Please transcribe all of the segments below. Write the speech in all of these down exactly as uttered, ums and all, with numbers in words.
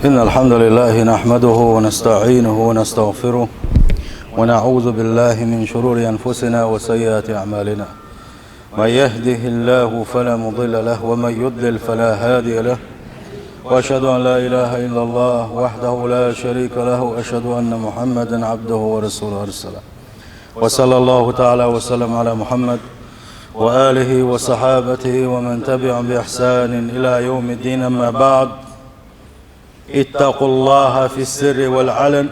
إن الحمد لله نحمده ونستعينه ونستغفره، ونعوذ بالله من شرور أنفسنا وسيئات أعمالنا. من يهده الله فلا مضل له، ومن يضلل فلا هادي له. وأشهد أن لا إله إلا الله وحده لا شريك له، وأشهد أن محمدا عبده ورسوله أرسله. وصلى الله تعالى وسلم على محمد وآله وصحابته ومن تبعهم بإحسان إلى يوم الدين. أما بعد، اتقوا الله في السر والعلن.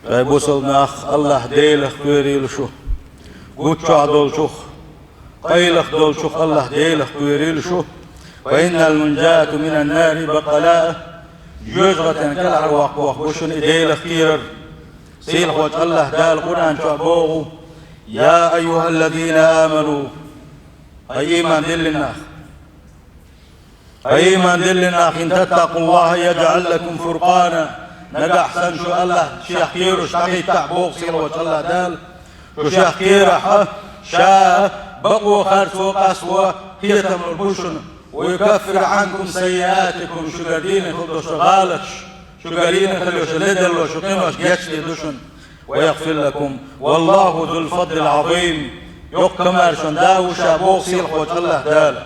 Ай бусалба нах, Аллахь Делах кхерийла шу. Гуччохь долчух, къайлаха долчух Аллахь Делах кхерийла шу. فإن المنجاة من النار, бакъалла а, жоьжахатен кӀелхьарваккха боху шуна и Делах кхерар. Сийлахьчу Аллахь Дала Къуръан чохь боху: يا أيها الذين آمنوا, ай ийман диллина нах! Ай ийман диллина нах, إن تتقوا الله يجعل لكم فرقانا. Нагахь санна шу Аллахь Шех кхоьруш дӀахӀиттахь боху сийлахьчу Аллахь Дала, шу Шех кхерахь а, Ша бакъо, харцо, къасто кхетам лур бу шуна. ويكفر عنكم سيئاتكم, шуьгара дийна хила долуш долу гӀалаташ, шуьгара дийна хила йолуш ледарло, шун къинош гечдийр ду шуна. ويغفر لكم والله ذو الفضل العظيم. Йоккха комаьршан да ву Ша боху сийлахьчу Аллахь Дала.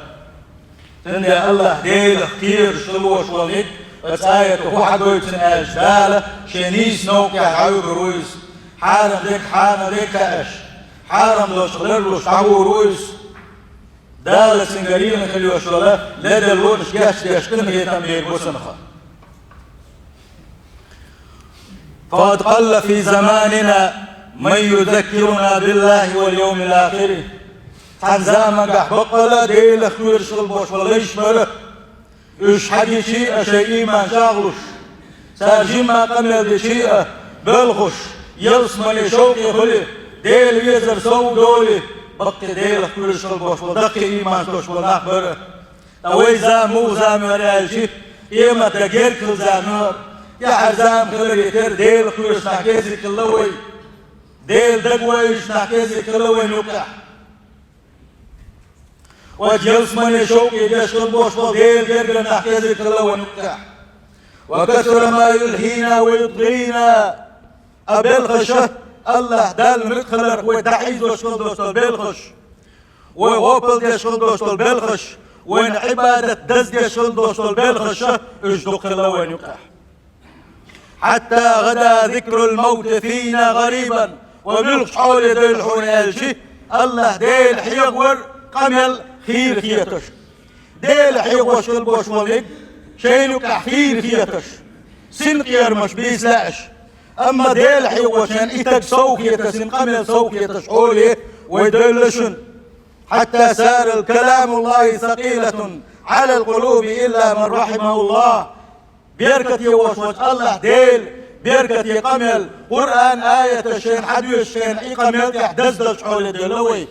Цундела Аллахь Делах кхераш хила волуш волниг, оцу аято хӀун хьан гойту аьлча, Дала Шен нийса новкъахь хьуьйгур ву иза. Хьарам дерг хьарам дерг хаьаш, хьарам долуш ларлуш дӀагӀур ву иза. Дала цуьнгара йина хила йолуш йолу ледарлонаш гечдеш къинхетам бийр бу цунах. فقد قل في زماننا من يذكرنا بالله واليوم الآخر. Цхьана заманахь баккъалла а Делах кхоьруш хила болуш болу лайш бара. Уьш хьагича а шайн ийман чӀагӀлуш, цара жимма къамел дича а боьлхуш, ялсамане шовкъе хуьлий, Дела везар сов долий, баккхий Делах кхоьруш хила болуш болу даккхий ийман долуш болу нах бара. Ткъа вай зама муха зама яра аьлча, къематде герга хила зама яра. ТӀаьхьара зама хиларе терра Делах кхоьруш нах кӀезиг хилла вай. Дела дагавайъеш нах кӀезиг хилла вайна юккъехь. Вай ялсамане шовкъе деш хила болуш болу Делан гергара нах кӀезиг хилла вайна юккъехь. وكثر ما يلهينا ويطغينا. А белхаша, Аллахь Далла муьтӀахь хиларх вай дӀахьийзош хила долуш долу белхаш, вай гӀопал деш хила долуш долу белхаш, вайна Ӏибадат даздеш хила долуш долу белхаша, уьш дукха хилла вайна юккъехь. حتى غدا ذكر الموت فينا غريبا. Вай муьлхачу хьоле девлла хьуна аьлча, Аллахь Дела хьехавар къамел хийра хеташ. Дела хьехош хила болуш волниг, шайна юккъехь хийра хеташ, синкъерамаш бийца лаьаш. Амма Дела хьехош шен и таг сов хеташ, син къамел сов хеташ хьоле вай девлла шуна. حتى صار كلام الله ثقيلا على القلوب إلا من رحمه الله. Беркате волуш волчу Аллахь Дела, беркате къамел, Къуръан аяташ шайна хьадоьшуш шайна и къамел тӀехь даздалчу хьоле девлла вай.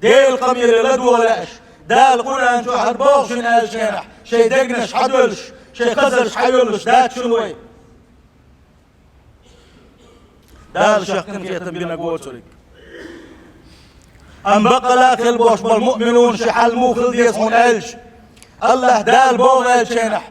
Делан къамеле ладогӀа лаьаш, Дала Къуръан чохь хӀара боху шуна аьлла шайнахь, шайн дегнаш хьадоьллуш, шайн хазарш хьайоьллуш дац шуна вай. Дала шех къинхетам бинарг воцург. Амма баккъалла а хила болуш болу муъминун ши хьал муха хила деза хьуна аьлча, Аллахь Дала боху аьлла шайнахь,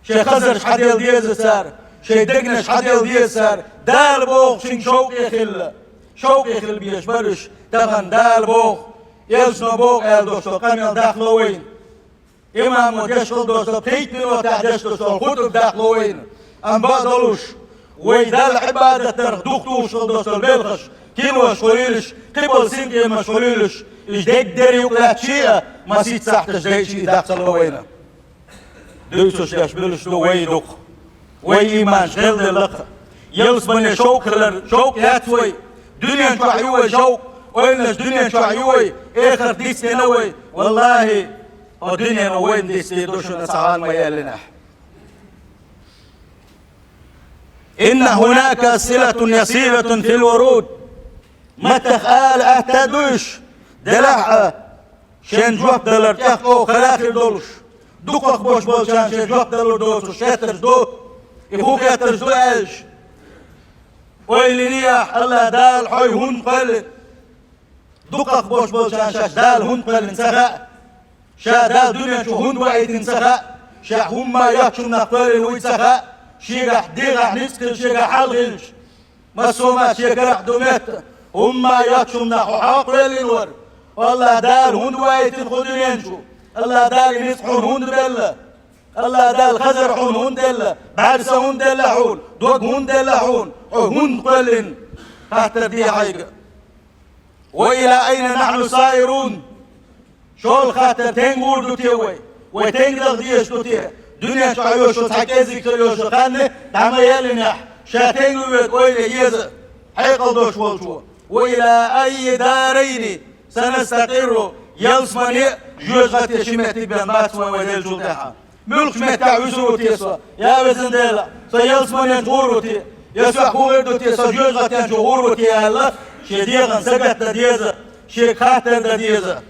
шайн хазарш хьаделла деза цара, шайн дегнаш хьаделла деза цара, Дала боху шуьнга шовкъе хилла. Шовкъе хила безаш бара уьш, тахана Дала боху, элчано боху аьлла долуш долу къамел дахло вайна. Имамо деш хила долуш долу, пхийтта минотехь деш долуш долу хутӀба дахло вайна. Амма бакъдолуш, вай Далла Ӏибадат дарх духтуш хила долуш долу белхаш, кинош хуьлуьйлуш, кхиболу синкъемаш хуьлуьйлуш, иза деггара юкъа лаьтташ а, масийтта сахьташ дайча а дахцало вайна. Дуьйцуш деш буьлуш ду вай дукха. Вай ийманаш гӀелделла-кх. Ялсамане шовкъ хилар, шовкъ яц вай. Дуьнен чохь ю вай шовкъ, ойланаш дуьнен чохь ю вай, эхарт дицдина вай. Валлахи, хьо дуьнено вайна дицдийр ду шуна цхьа хан ма яьллинехь. إن هناك أسئلة يسيرة في الورود. Маттах ала атта а дуьйш, делахь а, шен жоп далар тӀехкъо хара хир долуш, дукхах бош болчарна шен жоп далур доцуш хеттарш ду, и хӀун хеттарш ду аьлча, ойла йинехь, Алла Дала хьой хӀунда кхоьллина? Дукхах бош болчарна шаьш Дала хӀунда кхоьллина ца хаьа? Ша Дала дуьнен чу хӀунда ваийтина ца хаьа? Ша хӀумма йоцчунна кхоьллина вуй ца хаьа, шегахь дегӀахь ницкъ хилча, шегахь хьал хилча, массо а ма шен карахь ду метта, хӀумма йоцчунна хьо хьо кхоьллина вара. АллахӀ Дала хӀунда вайтина хӀу дуьнен чу? АллахӀ Дала ницкъ хьуна хӀунда белла? АллахӀ Дала хазар хьуна хӀунда делла? БӀаьрса хӀунда делла хьуна? Дог хӀунда делла хьуна? Хьо хӀунда кхоьллина? Хаттар де хьайга. وإلى أين نحن سائرون؟ ШолгӀа хаттар, тенга гӀур ду те вай? Вай тенга даха дезаш ду те? Дуьнен чу хьайош цхьа кӀеззиг хила йош хан дӀа ма еллинехь, ша тенга ву вега ойла е еза хьекъал долуш волчо. وإلى أي دارين سنستقر؟ Ялсамане а, жоьжахате а ши меттиг бен бац вай, вай деллачул тӀаьхьа. Муьлхачу меттехь вуьсур ву те со? Я Везан Дела, со ялсаманен чу гӀур ву те? Я сох хӀун хир ду те, со жоьжахатен чу гӀур ву те аьлла, шен дегӀан сагатдан деза, шега хаттар дан деза.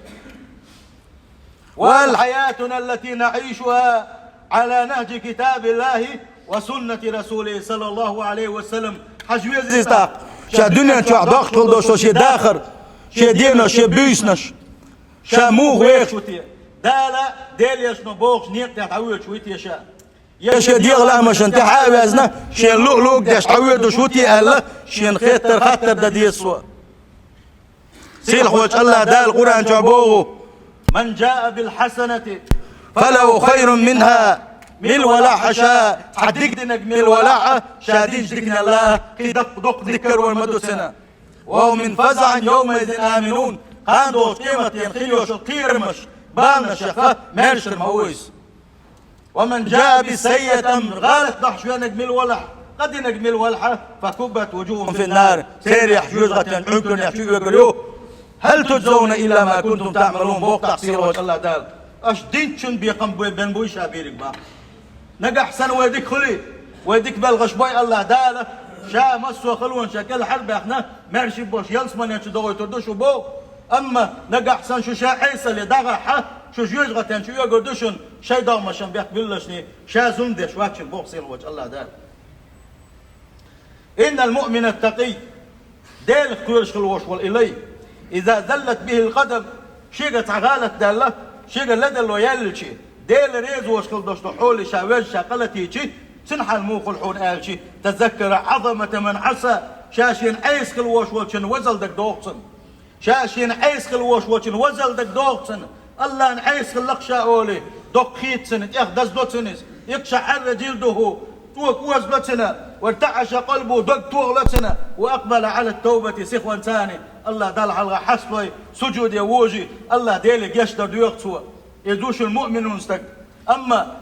وهل حياتنا التي نعيشها على نهج كتاب الله وسنة رسوله صلى الله عليه وسلم؟ Хьажа веза иза тӀаккха, ша дуьнен чохь доккхуш хила долуш шен дахар, шен денош, шен буьйсанаш. Ша муха вехаш ву те? Дала Делан Элчано бохучу некъа тӀе дӀавоьдуш вуй те ша? Я шен дегӀан лаамашна тӀаьхьа а ваьзна, шен луъ-луъ деш дӀавоьдуш ву те аьлла, шена хеттар хаттар дан деза цо. Сийлахьчу АллахӀ Дала Къуръан чохь боху: من جاء بالحسنة فله خير منها, мила валахь а ша, цхьа дика динарг мила валахь а, ша динчу диканал а кхин доккха, доккха дика карор ма ду цуьнан. وهم من فزع يومئذ آمنون. Кхана долчу къематдийнахь хила йолуш йолу кхерамаш, баланашах маьрша ма ву иза. ومن جاء بالسيئة, гӀалат дохьуш веанарг мила валахь, къа динарг мила валахь, فكبت وجوههم في النار, церан жоьжахатин Ӏуьнканех чу оьгур ю. هل تجزون إلا ما كنتم تعملون, боху тӀаккха сийлахьчу АллахӀ Дала. Аша динчун бекхам бен буй ша бийриг бан. Нагахь санна вай дика хуьлий, вай дика белхаш бой АллахӀ Дала, ша массо а халонаш ша кӀелхьарбаьхна, маьрша бош ялсаманен чу догӀуьйтур ду шу боху. Амма нагахь санна шу ша Ӏесале дӀагӀахь, шу жоьжахатен чу оьгур ду шуна, шайн догӀмашан бехк буьллашний, ша зулам деш вац шуна боху сийлахьчу АллахӀ Дала. إن المؤمن التقي, Делах кхоьруш хила волуш волу и лай, إذا زلت به القدم, шега цхьа гӀалат даьлла, шега ладелло яьлличи, Дела реза волуш хила долуш долу хьоле ша вежа ша къа латийчи, цуьнан хьал муха хуьлу хьуна аьлчи, تذكر عظمة من عصى, ша шена Ӏеса хила волуш волчун возалла дагадогӀу цунна. Ша шена Ӏеса хила волуш волчун возалла дагадогӀу цунна. АллахӀна Ӏеса хила лакха ша олий, доккха хийца цунна, тӀех даздо цунна иза. اقشعر جلده, цӀока озадо цунна, وارتعش قلبه, дог тохало цунна, وأقبل على التوبة, сихонца цунна АллахӀ Далла хьалха хьасталой, сужуде вожий, АллахӀ Деле гечдар доьху цо. Иза ву шуна муъминун стаг. Амма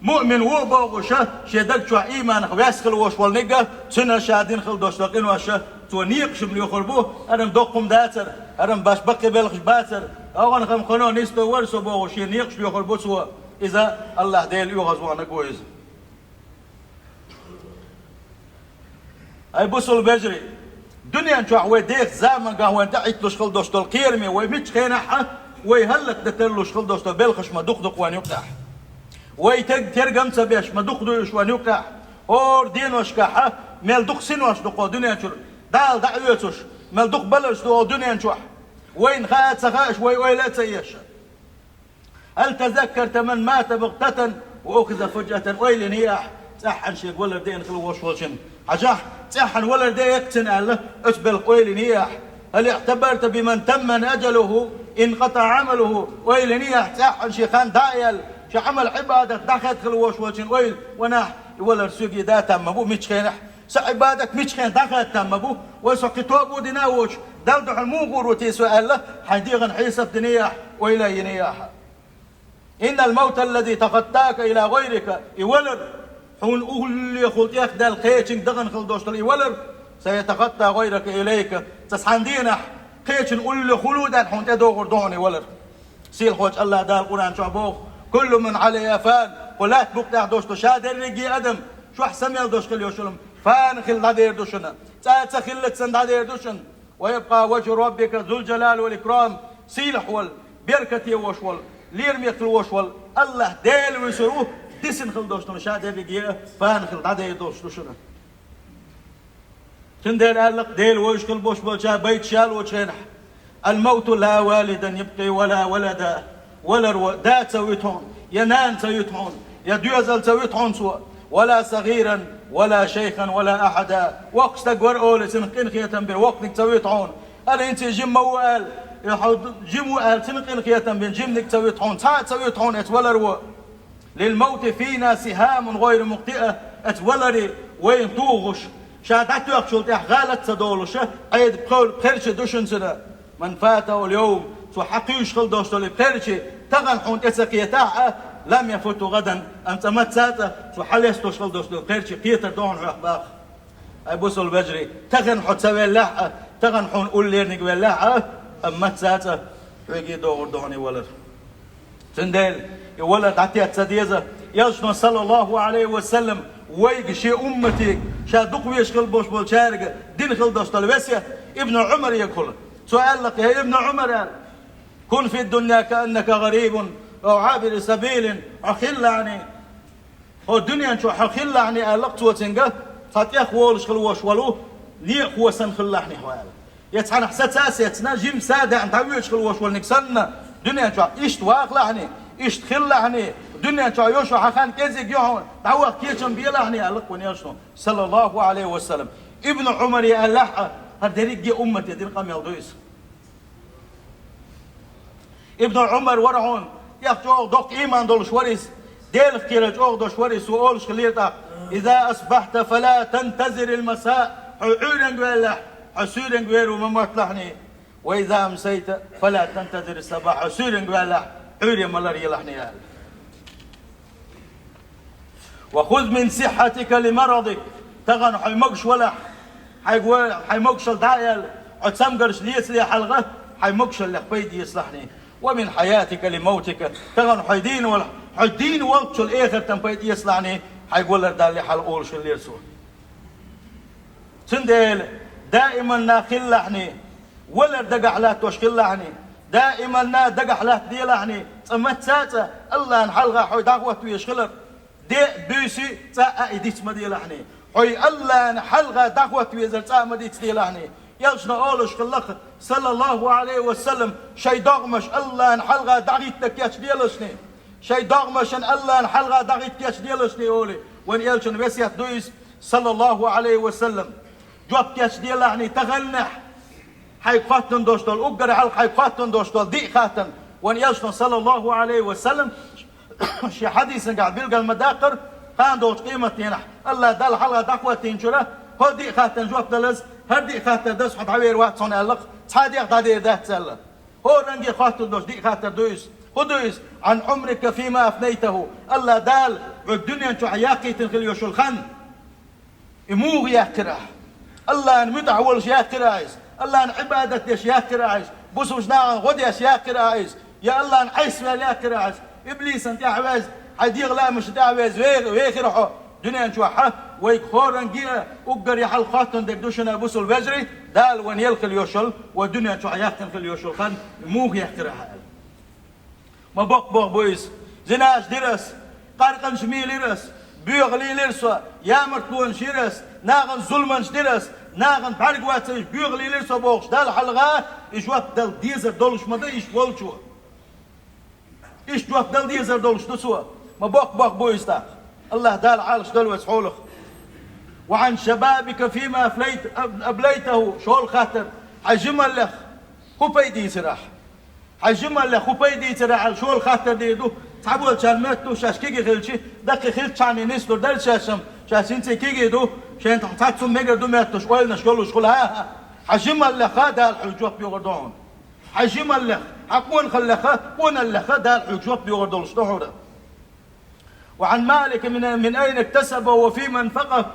муъмин ву а бохуш, шен даг чохь ийманах ваьсса хила волуш волу нигга, цуьнан ша дина хила долуш долу къинош, цо некъаш-м лоьхур бу, хӀара-м доккха-м дацара, хӀара-м баш баккхий белхаш бацара, оха-м хано нисдо вара со бохуш, шен некъаш лоьхур бу цо, иза АллахӀ Дела оьгӀазвахнарг ву иза. Ай, бусалба вежарий, дуьнен чохь вай деха заманахь вайна тӀеӀитталуш хила долуш долу кхераме вай миччу хенахь а, вай хӀаллакдан тарлуш хила долуш долу белхаш ма дукха-дукха вайна юкъахь. Вай тер-, тергам ца беш ма дукха ду уьш вайна юкъахь. ХӀора деношкахь а мел дукха синош ду кху дуьнен чуьра, Дала дӀаоьцуш, мел дукха баларш ду кху дуьнен чохь. Вайна хаа а ца хааш, вай ойла а ца еш. هل تذكرت من مات بغتة وأخذ فجأة؟ Ойла йиний ахь, цӀеххьана шега валар деана хила волуш волчун? Хьажахь, цӀеххьана валар деа-кх цуьнан аьлла, оцу белхан ойла йиний ахь? هل اعتبرت بمن تم أجله انقطع عمله؟ Ойла йиний ахь, цӀеххьана шен хан дӀа а яьлла, шен Ӏамал Ӏибадат дӀахаьдда хила волуш волчун ойла, ванахь, и валар соьга дан там ма бу миччу хенахь? Сан Ӏибадат миччу хенахь дӀахаьдда там ма бу? Вай со кхин тоба дина а воцуш, Далла дуьхьал муха гӀур ву те со аьлла, хьайн дегӀан хьесап диний ахь, ойла йиний ахь. إن الموت الذي تخطاك إلى غيرك, и валар, хьуна уллехула тӀехдаьлла кхечуьнга дахана хила долуш долу и валар, سيتخطى غيرك إليك, цхьана дийнахь кхечун уллехула а даьлла хьуна тӀедогӀур ду хьуна и валар. Сийлахьчу АллахӀ Дала Къуръан чохь боху: كل من عليها فان, кху лаьтта букъа тӀехь долуш долу ша дерриге адам, чохь са мел долуш хила йолуш йолу-м, фана хилла дӀадер ду шуна, цкъа а ца хиллалц санна дӀадер ду шуна. ويبقى وجه ربك ذو الجلال والإكرام, сийлахь волу, беркате волуш волу, лераме хила волуш волу АллахӀ Дела вуьсур ву, дисина хила долуш долу ша дерриге а фана хилла дӀадер долуш ду шуна. Цундела аьлла-кх Дела вевзаш хила болуш болчара байташ ялочу хенахь: الموت لا والدا يبقي ولا ولدا. Валар ва да ца вуьту хьуна, я нана ца юьту хьуна, Я доьзал ца вуьту хьуна цо, ولا صغيرا ولا شيخا ولا أحدا. Воккха стаг вара олий, цунах къинхетам бира, воккханиг ца вуьту хьуна. Ара хӀинца жима ма ву аьлла, и хьо жима ву аьлла, цунах къинхетам бина жиманиг ца вуьту хьуна, цхьа а ца вуьту хьуна эца валар ву. للموت فينا سهام غير مخطئة, эца валаре вайна тухуш, ша дӀатоьхначул тӀехь гӀалат ца долуша, Ӏеда пхер-, пхерча ду шуна цуьнан. من فاته اليوم, цо хьакхуьйсуш хила долуш долу и пхерча, тахана хьуна тӀе ца кхетахь а, لم يفته غدا, амма цкъа мацца а цо хьалесталуш хила долуш долу пхерча кхетар ду хьуна хьох боху. Ай бусалба вежарий, тахана хьо ца веллехь а, тахана хьуна уллерниг веллехь а, амма мацца а хьоьга догӀур ду хьуна и валар. Цундела и валар дӀатетта ца деза, Элчано, саллаллаху Ӏалайхи ва саллам, вайга шен умматега, ша дукха везаш хила болуш болчаьрга дина хила долуш долу весет Ибн Ӏумарегахула. Цо аьлла-кх: «Я Ибн Ӏумар, — аьлла, — كن في الدنيا كأنك غريب أو عابر سبيل», хьо хилалахь, хьо дуьнен чохь хьо хилалахь, аьлла-кх цо цуьнга, цхьа тӀех волуш хила волуш волу некъахо санна хилалахь хьо, аьлла. Я цхьанхьа саца а сецна, жимма са а даьӀна дӀавоьдуш хила волуш волниг санна, дуьнен чохь иштта вахалахь, иштта хилалахь, дуьнен чохь йо шу хьан хан кӀезиг ю хьуна, дӀаваха кечам белахь, аьлла-кх вайн Элчано, саллаллаху Ӏалайхи ва саллам. Ибн Ӏумаре аьллехь а, хӀара дерриге уммате дина къамел ду иза. Ибн Ӏумар вара хьуна, тӀех чӀогӀа доккха ийман долуш вара иза, Делах кхера чӀогӀа долуш вара иза, цо олуш хилира тӀаккха: «إذا أصبحت فلا تنتظر المساء», хьо Ӏуьйренга ваьллехь, хьо суьйренга вер ву ма мотталахь, «وإذا أمسيت فلا تنتظر الصباح», хьо суьйренга ваьллехь, Ӏуьйре ма ларъелахь, аьлла. «وخذ من صحتك لمرضك», тахана хьо могуш валахь, хьайга ва-, хьайн могушалла дӀа а яьлла, хьо цамгарш лецале хьалха, хьайн могушаллех пайда эцалахь. «ومن حياتك لموتك», тахана хьо дийна валахь, хьо дийна волччул эхартан пайда эцалахь, хьайга валар далале хьалха, олуш хилира цо. Цундела даиманна хилалахь, валар дагахь латтош хилалахь, даиманна дагахь латтаделахь, цкъа мацца а цкъа АллахӀан хьалха хьо дӀахӀотта везаш хилар. Де а, буьйса а, цкъа а и диц ма делахь. Хьо АллахӀан хьалха дӀахӀотта везар цкъа а ма дицделахь. Элчано олуш хилла-кх, саллаллаху Ӏалайхи ва саллам, шайн догӀмаш АллахӀан хьалха дӀахӀитта кечделаш. Шайн догӀмашна АллахӀан хьалха дӀахӀитта кечделаш олий, вайн Элчан весет ду иза, саллаллаху Ӏалайхи ва саллам. Жоп кечделахь таханлехь, хьайга хоттун долуш долу, уггар хьалха хьайга хоттун долуш долу диъ хаттарна, вайн Элчано, саллаллаху Ӏалайхи ва саллам, шен хьадисангахь билгал ма даккхара, кхана долчу къематдийнахь АллахӀ Далла хьалха дӀахӀоттийначуьра, хӀо диъ хаттарна жоп далаза, хӀара диъ хаттар даза хьо дӀавер вац хьуна аьлла-кх, цхьа а дегӀ дӀадер дац аьлла. ХӀоранге хоттун долуш диъ хаттар ду иза. ХӀун ду иза? «عن عمرك فيما أفنيته». АллахӀ Дала хьоьга дуьнен чохь яьккхийтина хила йолуш йолу хан. И муха яьккхира ахь? АллахӀан муьтӀахь волуш яьккхира ахь иза? АллахӀан Ӏибадат деш яьккхира ахь иза? Бусалба нахана гӀо деш яьккхира ахь иза? Я АллахӀан Ӏеса ваьлла яьккхира ахь иза? Иблисан тӀаьхьаваьзна, хьайн дегӀан лаамашна тӀаьхьаваьзна ве-, вехира хьо? Дуьнен чохь вайга хӀоранге а уггар яхьал хоттун дерг ду шуна, бусалба вежарий, Дала вайн елла хила йолуш йолу, вай дуьнен чохь яьккхина хила йолуш йолу хан муха яьккхира ахь аьлла. Ма боккха бохам бу иза. Зинаш дира ас, къаркъанаш мийлира ас, боьха лийлира со, ямартлонаш йира ас, нахана зуламаш дира ас, нахана бӀаьрг вацийша боьха лийлира со бохуш Далла хьалха, и жоп дала дезар долуш ма ду иштта волчо. Иштта жоп дала дезар долуш ду цо. Ма боккха бохам бу иза тӀаккха. АллахӀ Дала Ӏалаш дойла вай цу хьолах. «وعن شبابك فيما أفليت، أب-، أبليته», шолгӀа хаттар, хьайн жималлех хӀун пайда ийцира ахь? Хьайн жималлех хӀун пайда ийцира ахь аьлла, шолгӀа хаттар дийр ду. Цхьаболчарна моьтту, шаьш кегий хилча, даккхий хилчхьана нислур дара шаьш-м, шаьш хӀинца кегий ду, шайна тӀехь цхьацца хӀума мегар ду моьттуш, ойланаш йолуш хуьлу, хӀа-хӀа. Хьайн жималлех а Дала хьоьга жоп йогӀур ду хьуна. Хьайн жималлех, хьайн къонахаллех а, къоналлех а Дала хьоьга жоп йогӀур долуш ду хьуна. «وعن مالك من، من أين اكتسبه وفيما أنفقه».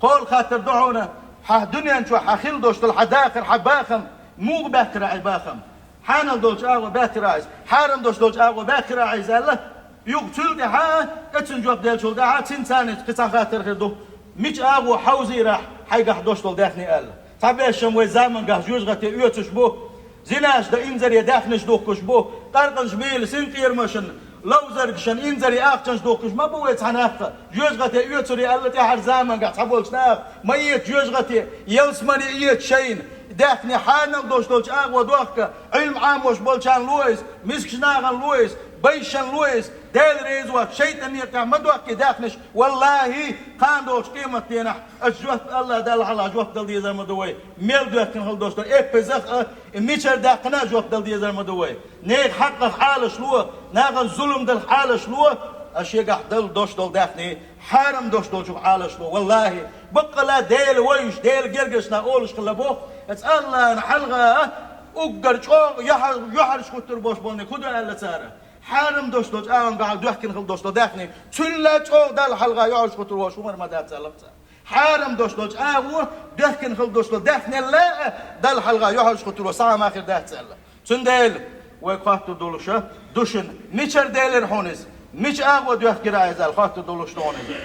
КхоалгӀа хаттар ду хьуна, хьан дуьнен чохь хьан хила долуш долу хьан дахар, хьан бахам, муха баьккхира ахь и бахам? Хьанал долчу агӀор баьккхира ахь иза, хьарам долуш долчу агӀор баьккхира ахь иза аьлла, юха цул тӀаьхьа а, оцунна жоп деллачул тӀаьхьа, цуьнан царниг кхин цхьа хаттар хир ду: «Мича агӀор хьовзийра ахь хьайгахь долуш долу даьхни?» аьлла. Цхьаберш-м вайн замангахь жоьжахате оьцуш бу, зинаш дан инзаре даьхнаш духкуш бу, къаркъанаш мийла синкъерамашна, ловзаргашна инзаре ахчанаш духкуш ма бу вай цхьа нах. Жоьжахате оьцуре аьлла тӀаьхьара замангахь цхьаболчу наха, ма эца жоьжахате, ялсамане эца шайна, даьхни хьанал долуш долчу агӀор дохка, Ӏилма Ӏамош болчарна ло иза, мискачу нахана ло иза, байшана ло иза, Дела реза воацаш, шайтӀанна юкъехь ма дохке даьхнаш, валлахӀи, кхана долчу къематдийнахь ас жоп, АллахӀ Далла хьалха жоп дала дезар ма ду вай. Мел доьхкина хила долуш долу эппазах а, и мичара даьккхина а жоп дала дезар ма ду вай. Нехан хьакъах Ӏалаш ло, нахана зулам далахь Ӏалаш ло, а шегахь дала долуш долу даьхни хьарам долуш долчух Ӏалаш ло. ВаллахӀи, баккъала Дела вевзаш, Делан гергарчу наха олуш хилла боху, аса АллахӀна хьалха а уггар чӀогӀа юьхьар-, юьхьарш хӀуттур болуш болниг хӀун ду аьлла цара? Хьарам долуш долчу агӀонгахь доьхкина хила долуш долу даьхни, цуьнан а чӀогӀа Далла хьалха юьхьарш хӀуттур волуш хӀумма ма дац аьлла цара. Хьарам долуш долчу агӀо доьхкина хила долуш долу даьхнел а Далла хьалха юьхьарш хӀуттур волуш схьа а ма хир дац аьлла. Цундела вай хоттур долуш а ду шуна, мичара делира хьуна иза? Мича агӀо доьхкира иза аьлла хоттур долуш ду хьуна иза.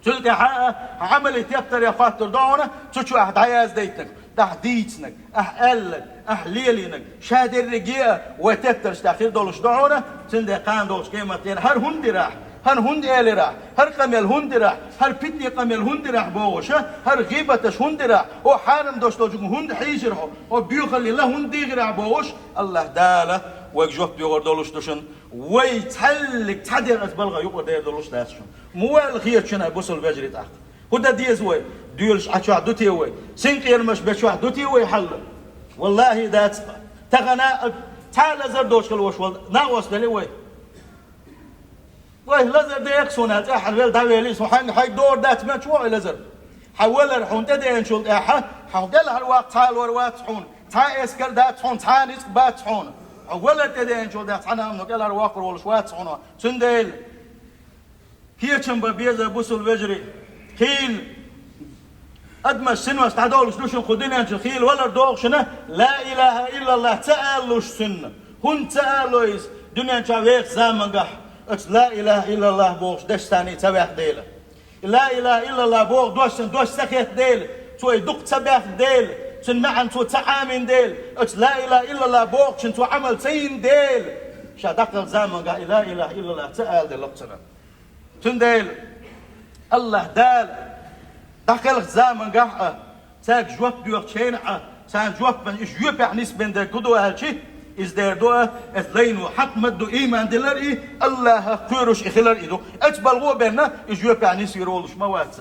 Цул тӀаьхьа а хьан Ӏамале тептаре хоттур ду хьуна, цу чу ахь дӀаяздайтинарг, ахь дийцинарг, ахь аьлларг, ахь лелийнарг, ша дерриге а вай тептарш тӀехь хир долуш ду хьуна, цундела кхана долчу къематдийнахь хӀара хӀунда дира ахь, хӀара хӀунда элира ахь, хӀара къамел хӀунда дира ахь, хӀара питане къамел хӀунда дира ахь бохуш а, хӀара гӀийбаташ хӀунда дира ахь, хӀо хьарам долуш долчуьнга хӀунда хьийзира хьо, хӀо боьхаллина хӀунда дийхира ахь бохуш, АллахӀ Дала вайга жоп доьхур долуш ду шуна. Вай цхьаьллиг цхьа дегӀаца балха юкъара дер долуш дац шуна. Муха ваьлла хета шуна, бусалба вежарий, тӀаккха? ХӀун дан деза вай? Доьлуш Ӏа чохь ду те вай? Синкъерамаш бен чохь ду те вай хьал? ВаллахӀи, дац. Тахана а цхьа а лазар доцуш хила волуш волу накъост велли вай. Вай, лазар дехьа суна, цӀеххьана велла дӀавели, со хьайна хьайга догӀур дац, мел чу вахьа лазар. Хьан валар хьуна тӀедеанчул тӀаьхьа, хьан делахьара ваккха цхьа а лор вац хьуна, цхьа а эскар дац хьуна, цхьа а ницкъ бац хьуна. Хьан валар тӀедеанчул тӀаьхьа цхьана а хӀумано кӀелхьара воккхур волуш вац хьуна. Цундела кечам бан беза, бусалба вежарий. Хийла адамаш синош дӀадолуш ду шуна кху дуьнен чу, хийла валар догӀу шуна, ла илаха иллаллах ца алалуш цуьнан. ХӀунда ца алало иза? Дуьнен чохь вехачу замангахь оцу ла илаха иллаллах бохучу дешца цхьаьний ца ваьхна дела. И ла илаха иллаллах боху дош цуьнан дош ца хетта дела, цо и дукха ца баьхна дела, цуьнан маьӀна цо ца Ӏамийна дела, оцу ла илаха иллаллах бохучун цо Ӏамал ца йина дела, ша дӀакхалчу замангахь и ла илаха иллаллах ца аладелла-кх цунна. Цундела АллахӀ Дала дӀакхалхачу замангахь а, цаьрга жоп доьхучу хенахь а, царна жоп бан, иза жоьпехь нисбина дерг хӀун ду аьлча, иза дер ду а, иза лайно хьакъ ма ду, ийман дилар и, АллахӀах кхоьруш и хилар и ду. Оцу балхо а бенна, иза жоьпехь нисвийр волуш ма вац.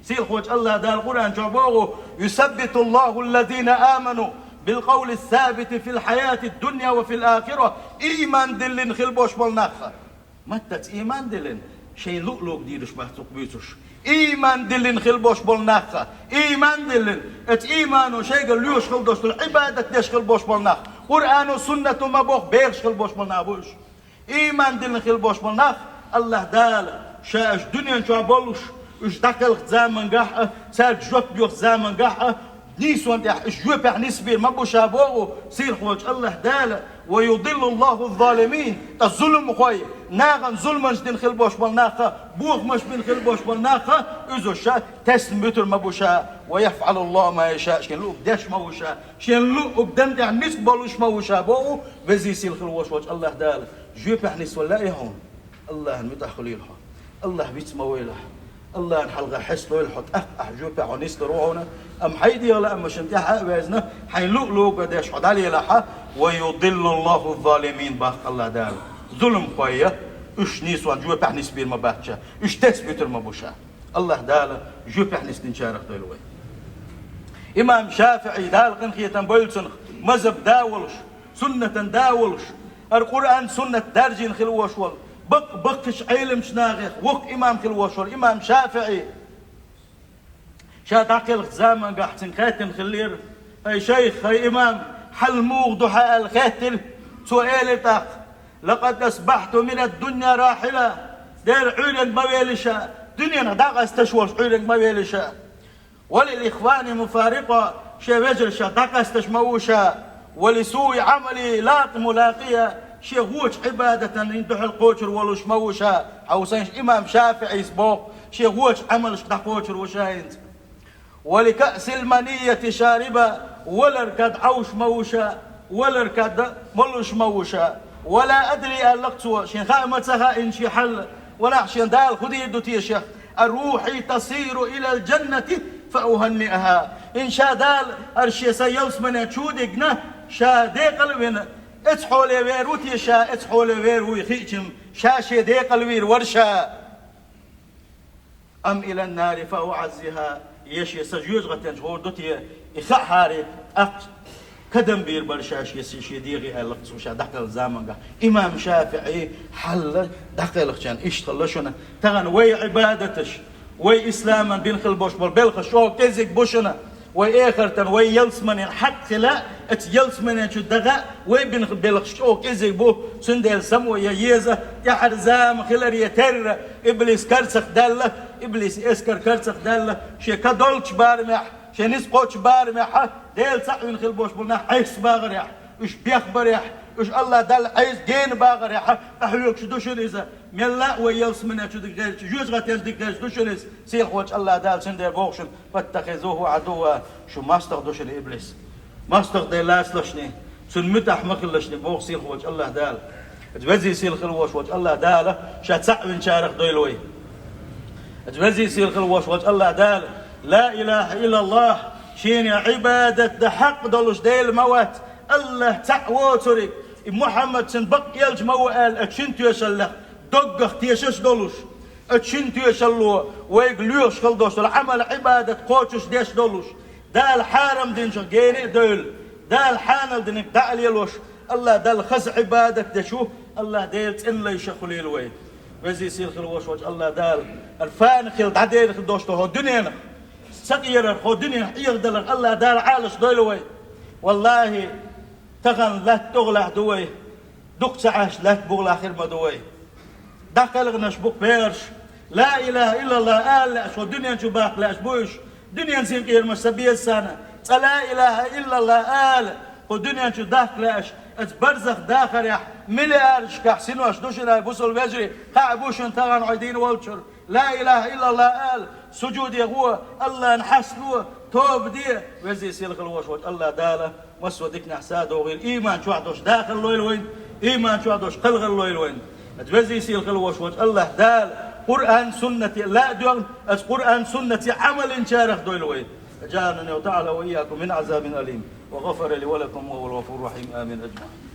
Сийлахьчу АллахӀ Дала Къуръан чохь боху: «Юсаббитуллаху аллазина аману билкъавли ссабити фил хьаяти ддунья ва фил ахира». Ийман диллина хила болуш болу нах. Маттаца ийман диллина, шайн луъ луг дийраш бац цуьнга буьйцуш. Ийман диллина хила болуш болу нах, ийман диллина, оцу иймано шайгара лоьхуш хила долуш долу, Ӏибадат деш хила болуш болу нах, Къуръано, суннато ма-бохху, бехаш хила болуш болу нах бу уьш. Ийман диллина хила болуш болу нах, АллахӀ Дала ша уьш дуьнен чохь болуш, уьш дӀакхалхачу замангахь а, цаьрга жоп доьхучу замангахь а, нийсонна тӀехь, уьш жоьпехь нисбийр ма бу ша боху сийлахьчу АллахӀ Дала: «Ва юдиллуллаху ззалимин», ткъа зуламхой, нахана зуламаш дина хила болуш болу нах а, бохамаш бина хила болуш болу нах а, уьш ша тесна буьтур ма бу ша, «ва яфъалуллаху ма яша», шен луъург деш ма ву ша, шен луъург дан тӀехь ницкъ болуш ма ву ша боху везий сийлахь хила волуш волчу АллахӀ Дала. Жоьпехь нисвала лаьий хьуна? АллахӀна муьтӀахь хуьлийла хьо. АллахӀ виц ма войла хьо. АллахӀна хьалха хьесталойла хьо, тӀаккха ахь жоьпехь хьо нисдалур ву хьуна, амма хьайн дегӀан лаамашна тӀаьхьа а ваьзна, хьайн луъ луга деш хьо дӀалелахь, «ва юдиллуллаху ззалимин», боху АллахӀ Дала. Зуламхой, уьш нийсонна жоьпехь нисбийр ма бац ша, уьш тесна буьтур ма бу ша. АллахӀ Дала жоьпехь нисдинчарах дойла вай. Имам ШафиӀи, Дала къинхетам бойла цунах, мазхӀабан да волуш, суннатан да волуш, хӀара Къуръан, суннат даржийна хила волуш волу, бакъ-баккхийчу Ӏеламчу нахех воккха имам хила волуш волу имам ШафиӀи, ша дӀакхелхачу замангахь цуьнга хаьттина хиллера: «ХӀай шайх, хӀай имам, хьал муха ду хьан?» аьлла хаьттина. Цо элира тӀаккха: «Лакъад асбахьту минад-дунья рахьила». Дера Ӏуьйранга ма вели ша, дуьненах дӀакъасташ волуш Ӏуьйранга ма вели ша. «Ва лил ихвани муфарикъа», шен вежаршах дӀакъасташ ма ву ша. «Ва ли суи Ӏамали лакъа мулакъия», шен вочу Ӏибадатан хӀинца дуьхьал кхочур волуш ма ву ша. Хьовсийша, имам ШафиӀис боху, шен вочу Ӏамалшка дӀакхочур ву ша хӀинца. «Ва ли каъсил манийяти шариба», валар кад Ӏовш ма ву ша, валар кад молуш ма ву ша. «Ва ла адри», аьлла-кх цо, шен хаа ма ца хаьа шен хьал, ванах шен Дала хӀун дийр ду теша. «А рухьи тасиру илал джаннати фа уханниаха». ХӀинца ша Дала, хӀара шен са ялсамане чу дигна, ша декъал а вина, Эцу хьоле вер ву те ша, эцу хьоле вер вуй хиъча, ша шен декъала вийр вара ша. أم إلى النار فأعزيها, е шен са жоьжахатен чу гӀур ду те, и хаахьара, тӀаккха кадам бийр бара ша шен, шен дегӀе аьлла цо ша дӀакхелла заманга. Имам ШафиӀий хьал дӀакхелхачарна иштта хилла шуна. Тахана вай Ӏибадаташ, вай исламан бина хила болуш болу белхаш чӀогӀа кӀезиг бу шуна. Вай эхартан, вай ялсаманин хьакъ хила, эцу ялсаманин чу даха, вай бина белхаш чӀогӀа кӀезиг бу, цундела само ян еза, тӀаьхьара зама хиларе терра, иблис карцах даьлла, иблис эскар карцах даьлла, шен ка долчу барамехь, шен ницкъ кхочу барамехь, Дела цхьаъ вина хила болуш болу нах Ӏеса багӀарехь, уьш бехбарехь, уьш АллахӀ Далла Ӏеса гена багӀарехь, къахьоьгуш ду шуна иза. Мелла а вай ялсаманин чу дика гӀерташ, жоьжахатин чу дика гӀерташ ду шуна иза. Сийлахь волчу АллахӀ Дала цундела боху шуна: فاتخذوه عدوا, шу мостагӀа ду шуна иблис. МостагӀа дан лацалаш шуна, цуьнан муьтӀахь ма хила шуна боху сийлахь волчу АллахӀ Дала. Иза везий сийлахь хила волуш волчу АллахӀ Дала ша цхьаъ винчарах дойла вай. Иза везий сийлахь хила волуш волчу АллахӀ Дала: لا إله إلا الله, шена Ӏибадат дан хьакъ долуш Дела ма вац, АллахӀ цхьаъ воцург, и Мухьаммад цуьнан бакъ элча ма ву аьлла, оцу шина тоьшаллех доггах тешаш долуш, оцу шина тоьшалло вайга лоьхуш хила долуш долу Ӏамал-Ӏибадат кхочуш деш долуш, Дала хьарам динчух гена а девлла, Дала хьанал динарг дӀа а лелош, АллахӀ Далла хаза Ӏибадат деш ву, АллахӀ Дела цӀена лайша хуьлийла вай. Везий сийлахь хила волуш волчу АллахӀ Дала, хӀара фани хила дӀадер хила долуш долу хӀокху дуьненах, ца къерар хӀокху дуьненах Ӏехадалар АллахӀ Дала Ӏалаш дойла вай. ВаллахӀи, тахана латта тӀехулахь ду вай, дукха ца Ӏаш латта бухахь хир ма ду вай. ДӀакхелхинарш бу-кх бераш, لا إله إلا الله ала лаьаш, хӀокху дуьнен чу баккха лаьаш бу уьш. Дуьненан синкъерамаш ца беза царна, цкъа لا إله إلا الله ала, хӀокху дуьнен чу дахка лаьаш, оцу барзах дахарехь, миллиардашкахь синош ду шуна, бусалба вежарий, кхаъ бу шуна тахана хьо дийна волчуьра. لا إله إلا الله ала, сужуде гӀо, АллахӀна хьастало, тоба де, везий сийлахь хила волуш волчу АллахӀ Дала массо а диканехь садогӀийла, ийман чохь долуш дахар лойла вайна, ийман чохь долуш кхалхар лойла вайна. Иза везий сийлахь хила волуш волчу АллахӀ Дала Къуръан-Суннате ла а доьгӀна, оцу Къуръан-Суннате Ӏамал йинчарах дойла вай. أجارني الله تعالى وإياكم من عذاب أليم، وغفر لي ولكم وهو الغفور الرحيم. آمين أجمعين.